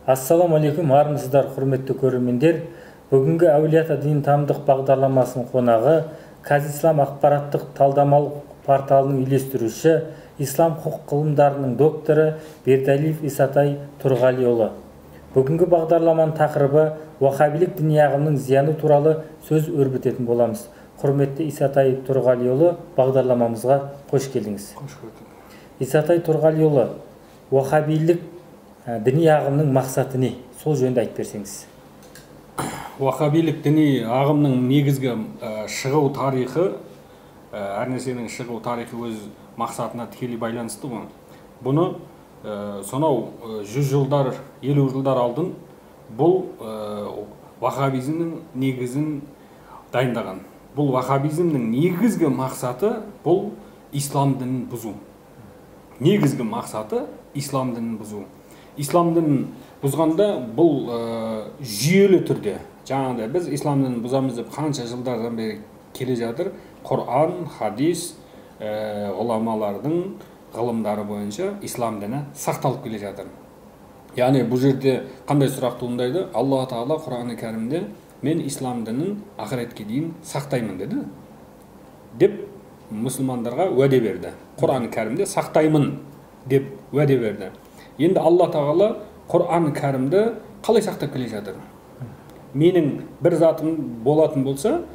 Ассалаумағалейкум, армысыздар, құрметті көрермендер. Бүгінгі Әулиеата дінтанымдық бағдарламасының қонағы Қазислам ақпараттық талдамалық порталының үйлестіруші, ислам құқық ғылымдарының докторы Бердалиев Исатай Тұрғалиұлы. Бүгінгі бағдарламаның тақырыбы уахабилік діни ағымның зияны туралы сөз өрбітетін боламыз. Құрметті Исатай Тұрғалиұлы, бағдарламамызға қош келдіңіз. Қош көрдік. Исатай Тұрғалиұлы, уахабилік діни ағымның мақсаты не? Сол жөнінде айтып берсеңіз. Уахабилік діни ағымның негізгі шығу тарихы, әр нәрсенің шығу тарихы өз мақсатына тікелей байланысты ғой. Бұны сонау 100 жылдар, 50 жылдар алдын бұл вахабизмнің негізін дайындаған. Бұл вахабизмнің негізгі мақсаты бұл ислам дінін бұзу. Негізгі мақсаты ислам дінін бұзу. Ислам дінін бұзғанда бұл жүйелі түрде, жаңағыдай біз ислам дінін бұзамыз деп қанша жылдардан бері келе жатыр. Құран, хадис, ғұламалардың ғылымдары бойынша ислам діні сақталып келе жатыр. Яғни бұл жерде қандай сұрақ туындайды? Алла Тағала Құран-ы Кәрімде мен ислам дінін ақыретке дейін сақтаймын деді деп мұсылмандарға уәде берді. Құран-ы Кәрімде сақтаймын деп уәде берді. Енді Алла Тағала Құран-ы Кәрімді қалай сақтап келе жатыр? Менің бір затым болатын болса,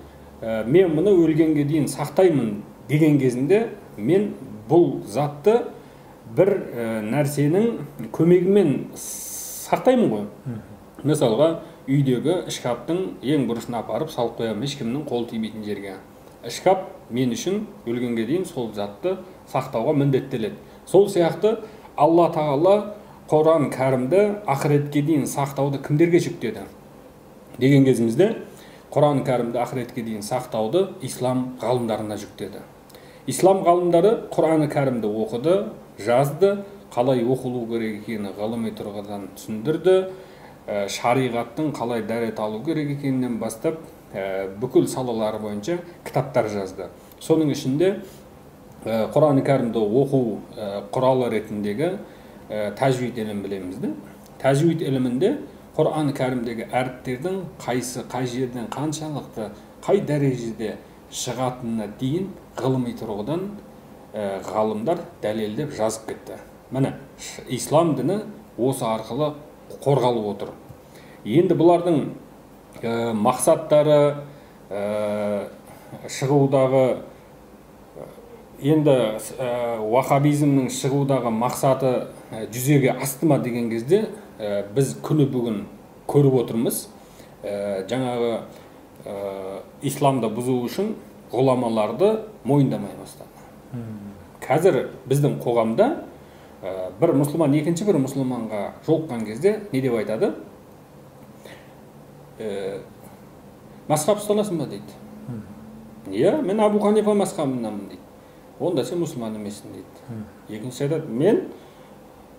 мен мұны өлгенге дейін сақтаймын деген кезінде мен бұл затты бір нәрсенің көмегімен сақтаймын ғой. Мысалға, үйдегі шкаптың ең бұрышына апарып салып қоямын, ешкімнің қол тимейтін жерге. Шкап мен үшін өлгенге дейін сол затты сақтауға міндеттеледі. Сол сияқты Алла Тағала Құран Кәрімді ақыретке дейін сақтауды кімдерге жүктеді деген кезімізде Құран Кәрімді ақыретке дейін сақтауды ислам ғалымдарына жүктеді. Ислам ғалымдары Құран Кәрімді оқыды, жазды, қалай оқылу керек екенін ғылыми тұрғыдан түсіндірді, шариғаттың қалай дәрет алу керек екенінен бастап бүкіл салалары бойынша кітаптар жазды. Соның ішінде Құран Кәрімді оқу құралы ретіндегі тәжвид ілімін білеміз де. Тәжвид ілімінде Құран Кәрімдегі әріптердің қайсы, қай жерден қаншалықты, қай дәрежеде шығатынына дейін ғылыми тұрғыдан ғалымдар дәлелдеп жазып кетті. Міне, ислам діні осы арқылы қорғалып отыр. Енді бұлардың мақсаттары шығудағы, енді уахабизмнің шығудағы мақсаты жүзеге асты ма деген кезде біз күні бүгін көріп отырмыз. Жаңағы исламды бұзу үшін ғұламаларды мойындамай бастады. Қазір біздің қоғамда бір мұсылман екінші бір мұсылманға жолыққан кезде не деп айтады? Мазхаб ұстанасың ба дейді. Иә, мен Абу Ханифа мазхабынанмын дейді. Онда сен мұсылман емессің дейді. Екіншісі айтады, мен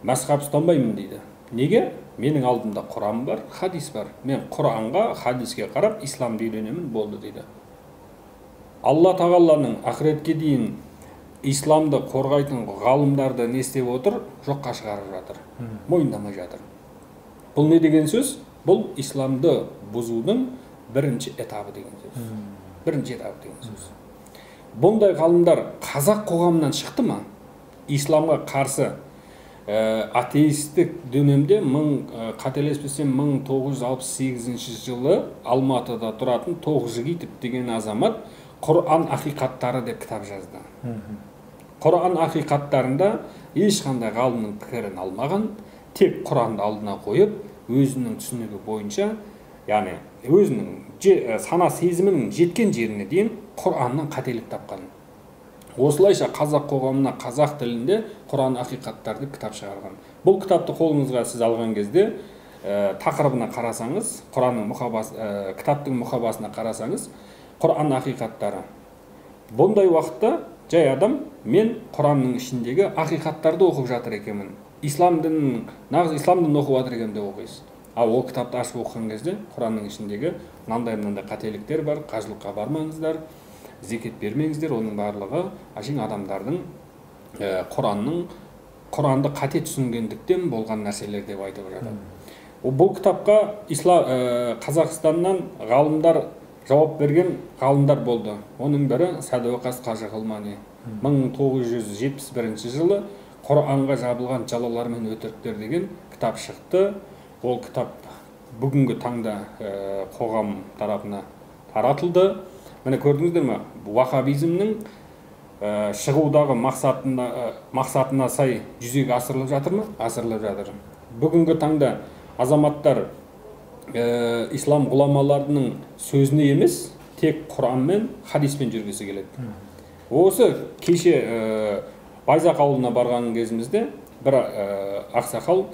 мазхаб ұстанбаймын дейді. Неге? Менің алдымда Құран бар, хадис бар. Мен Құранға, хадиске қарап исламды үйренемін болды дейді. Алла Тағаланың ақыретке дейін исламды қорғайтын ғалымдарды не істеп отыр? Жоққа шығарып жатыр, мойындамай жатыр. Бұл не деген сөз? Бұл исламды бұзудың бірінші этабы деген сөз. Бірінші этабы деген сөз. Бұндай ғалымдар қазақ қоғамынан шықты ма? Исламға қарсы атеистік дөнемде қателеспесем 1968 жылы Алматыда тұратын Тоқжігітов деген азамат Құран ақиқаттары деп кітап жазды. Құран ақиқаттарында ешқандай ғалымның пікірін алмаған, тек Құранды алдына қойып, өзінің түсінігі бойынша, яғни өзінің сана сезімінің жеткен жеріне дейін Құраннан қателік тапқан. Осылайша қазақ қоғамына қазақ тілінде Құран ақиқаттары деп кітап шығарған. Бұл кітапты қолыңызға сіз алған кезде тақырыбына қарасаңыз, Құранның мұқабасы, кітаптың мұқабасына қарасаңыз, Құран ақиқаттары. Бұндай уақытта жай адам мен Құранның ішіндегі ақиқаттарды оқып жатыр екенмін, ислам дінінің, нағыз ислам дінін оқып жатыр екенмін деп оқисыз. Ал ол кітапты ашып оқыған кезде Құранның ішіндегі мынандай-мынандай қателіктер бар, қажылыққа бармаңыздар, зекет бермеңіздер, оның барлығы әшейін адамдардың Құранның Құранды қате түсінгендіктен болған нәрселер деп айтып жатады. Бұл кітапқа Қазақстаннан ғалымдар жауап берген ғалымдар болды. Оның бірі Сәдуақас қажы Ғылмани. 1971 жылы Құранға жабылған жалалар мен өтіріктер деген кітап шықты. Ол кітап бүгінгі таңда қоғам тарапына таратылды. Міне көрдіңіздер ме, ваххабизмнің шығудағы мақсатына сай жүзеге асырылып жатыр ма? Асырылып жатыр. Бүгінгі таңда азаматтар ислам ғұламаларының сөзіне емес, тек Құран мен хадиспен жүргісі келеді. Осы кеше Байзақ ауылына барған кезімізде бір ақсақал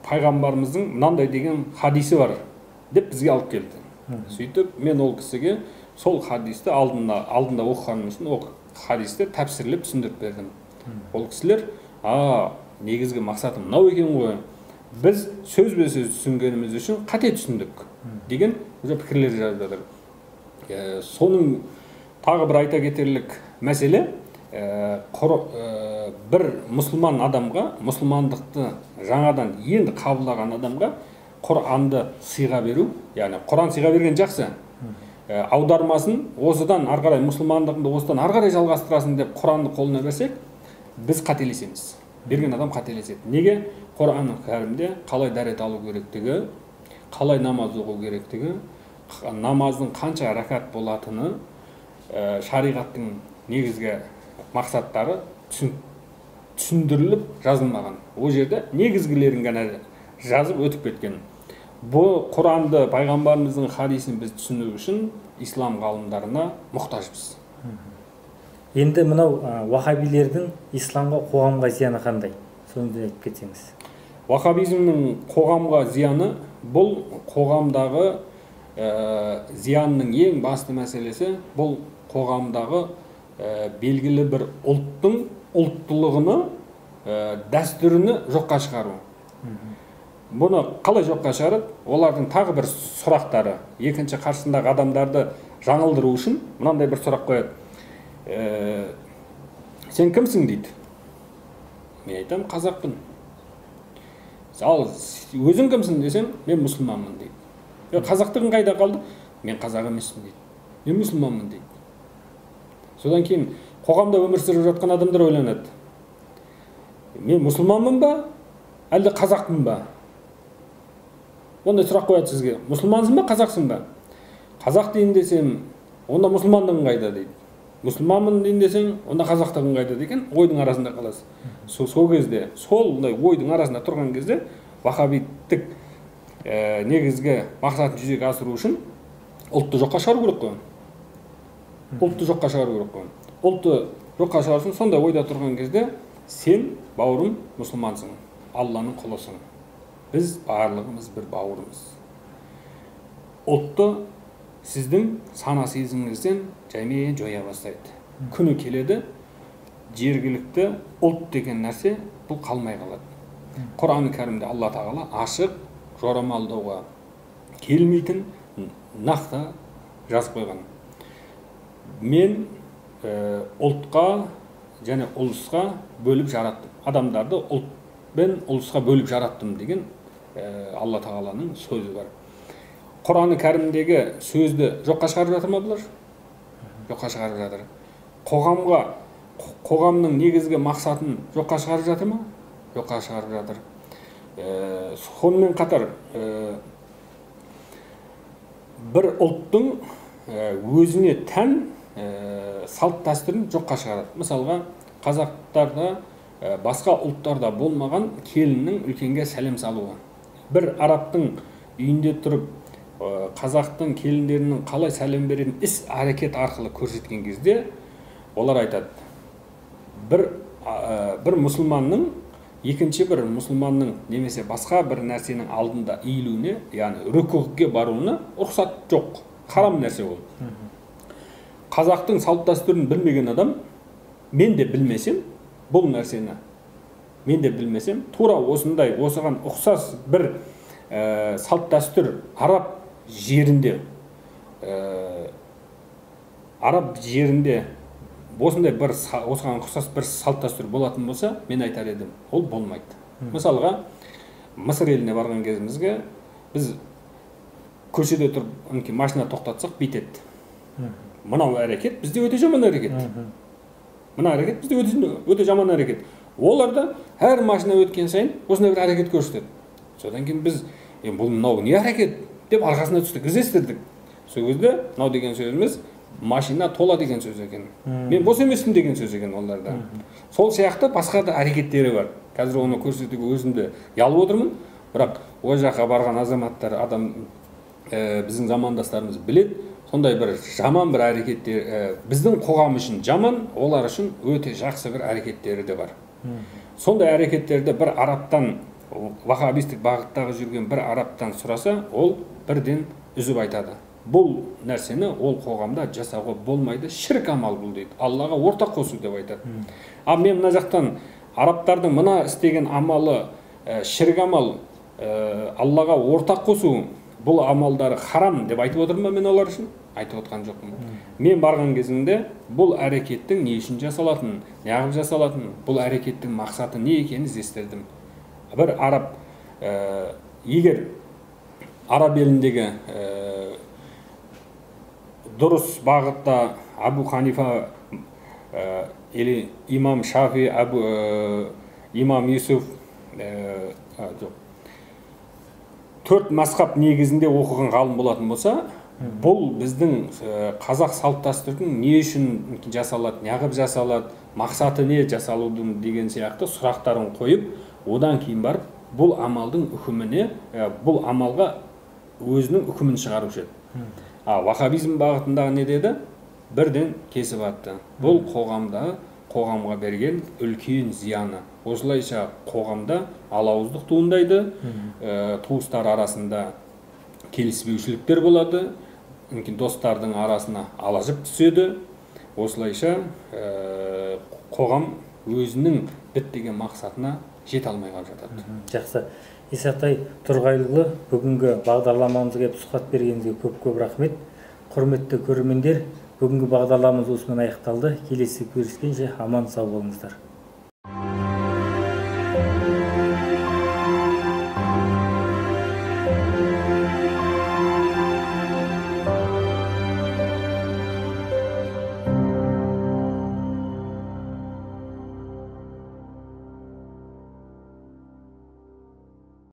пайғамбарымыздың мынандай деген хадисі бар деп бізге алып келді. Сөйтіп мен ол кісіге сол хадисті алдында оқығаным үшін ол хадисті тәпсірлеп түсіндіріп бердім. Ол кісілер, негізгі мақсатым мынау екен ғой, біз сөзбе сөз түсінгеніміз үшін қате түсіндік деген уже пікірлер жазып жатыр. Соның тағы бір айта кетерлік мәселе, бір мұсылман адамға, мұсылмандықты жаңадан енді қабылдаған адамға Құранды сыйға беру, яғни Құран сыйға берген жақсы, аудармасын осыдан ары қарай, мұсылмандығыңды осыдан ары қарай жалғастырасың деп Құранды қолына берсек, біз қателесеміз. Берген адам қателеседі. Неге? Құран кәрімде қалай дәрет алу керектігі, қалай намаз оқу керектігі, намаздың қанша ракат болатыны, шариғаттың негізгі мақсаттары түсіндіріліп жазылмаған. Ол жерде негізгілерін ғана жазып өтіп кеткен. Бұл Құранды, пайғамбарымыздың хадисін біз түсіну үшін ислам ғалымдарына мұқтажбыз. Енді мынау ваххабилердің исламға, қоғамға зияны қандай? Соны айтып кетсеңіз. Ваххабизмнің қоғамға зияны, бұл қоғамдағы зиянның ең басты мәселесі, бұл қоғамдағы белгілі бір ұлттың ұлттылығыны, дәстүріні жоққа шығару. Бұны қалай жоққа шығарады? Олардың тағы бір сұрақтары, екінші қарсындағы адамдарды жаңылдыру үшін мынандай бір сұрақ қояды. Сен кімсің дейді. Мен айтамын, қазақпын. Ал өзің кімсің десем, мен мұсылманмын дейді. Қазақтығың қайда қалды? Мен қазақ емеспін дейді. Мен мұсылманмын дейді. Содан кейін қоғамда өмір сүріп жатқан адамдар ойланады. Мен мұсылманмын ба, әлде қазақпын ба? Ондай сұрақ қояды сізге. Мұсылмансың ба, қазақсың ба? Қазақ дейін десем, онда мұсылмандығың қайда дейді. Мұсылманмын дейін десең, онда қазақтығың қайда деген ойдың арасында қаласыз. Сол кезде, сондай ойдың арасында тұрған кезде ваххабиттік негізгі мақсатын жүзеге асыру үшін ұлтты жоққа шығару керек қой. Ұлтты жоққа шығару керек қой. Ұлтты жоққа шығару үшін сондай ойда тұрған кезде сен, бауырым, мұсылмансың, Алланың құлысың. Біз барлығымыз бір бауырмыз. Ұлтты сіздің сана сезіміңізден жаймен жоя бастайды. Күні келеді, жергілікті ұлт деген нәрсе бұл қалмай қалады. Құран кәрімде Алла тағала ашық жорамалдауға келмейтін нақты жазып қойған. Мен ұлтқа және ұлысқа бөліп жараттым. Адамдарды ұлт пен ұлысқа бөліп жараттым деген Алла тағаланың сөзі бар. Құран кәрімдегі сөзді жоққа шығарып жатыр ма бұлар? Жоққа шығарып жатыр. Қоғамға, қоғамның негізгі мақсатын жоққа шығарып жатыр ма? Жоққа шығарып жатыр. Сонымен қатар бір ұлттың өзіне тән салт дәстүрін жоққа шығарады. Мысалға, қазақтарда, басқа ұлттарда болмаған келіннің үлкенге сәлем салуы. Бір арабтың үйінде тұрып, қазақтың келіндерінің қалай сәлем беретін іс әрекет арқылы көрсеткен кезде олар айтады, бір мұсылманның екінші бір мұсылманның немесе басқа бір нәрсенің алдында иілуіне, яғни рүкуге баруына рұқсат жоқ, харам нәрсе ол. Қазақтың салт дәстүрін білмеген адам, мен де білмесем, бұл нәрсені мен де білмесем, тура осындай, осыған ұқсас бір салт дәстүр араб жерінде, осындай бір осыған ұқсас бір салт дәстүр болатын болса, мен айтар едім, ол болмайды. Мысалға, Мысыр еліне барған кезімізге біз көшеде тұрып машина тоқтатсақ бүйтеді. Мынау әрекет бізде өте жаман әрекет. Мына әрекет бізде өте жаман әрекет. Оларда әр машина өткен сайын осындай бір әрекет көрсетеді. Содан кейін біз бұл мынау не әрекет деп арқасына түстік, іздестірдік. Сол кезде мынау деген сөзіміз машина тола деген сөз екен. Мен бос емеспін деген сөз екен оларда. Сол сияқты басқа да әрекеттері бар. Қазір оны көрсетуге өзімді ұялып отырмын. Бірақ ол жаққа барған азаматтар, адам, біздің замандастарымыз біледі. Сондай бір жаман бір әрекеттер, біздің қоғам үшін жаман, олар үшін өте жақсы бір әрекеттері де бар. Сондай әрекеттерді бір арабтан, ваххабистік бағыттағы жүрген бір арабтан сұраса, ол бірден үзіп айтады. Бұл нәрсені ол қоғамда жасауға болмайды, шірк амал бұл дейді. Аллаға ортақ қосу деп айтады. Ал мен мына жақтан арабтардың мына істеген амалы, шірк амал, Аллаға ортақ қосу, бұл амалдары харам деп айтып отырмын ба мен олар үшін? Айтып отқан жоқпын. Мен барған кезімде бұл әрекеттің не үшін жасалатынын, неғып жасалатынын, бұл әрекеттің мақсаты не екенін іздестірдім. Бір араб, егер араб еліндегі дұрыс бағытта Абу Ханифа или имам Шафи, имам Юсуф, жоқ, төрт мазхаб негізінде оқыған ғалым болатын болса, бұл біздің қазақ салт дәстүрдің не үшін жасалады, неғып жасалады, мақсаты не жасалудың деген сияқты сұрақтарын қойып, одан кейін барып бұл амалдың үкіміне, бұл амалға өзінің үкімін шығарушы еді. А ваххабизм бағытындағы не деді? Бірден кесіп атты. Бұл қоғамда, қоғамға берген үлкен зияны. Осылайша қоғамда алауыздық туындайды, туыстар арасында келіспеушіліктер болады, мүмкін достардың арасына алажып түседі. Осылайша қоғам өзінің діттеген мақсатына жете алмай қалып жатады. Жақсы. Исатай Тұрғайұлы, бүгінгі бағдарламамызға келіп сұхбат бергеніңізге көп-көп рахмет. Құрметті көрермендер, бүгінгі бағдарламамыз осымен аяқталды. Келесі көріскенше аман сау болыңыздар.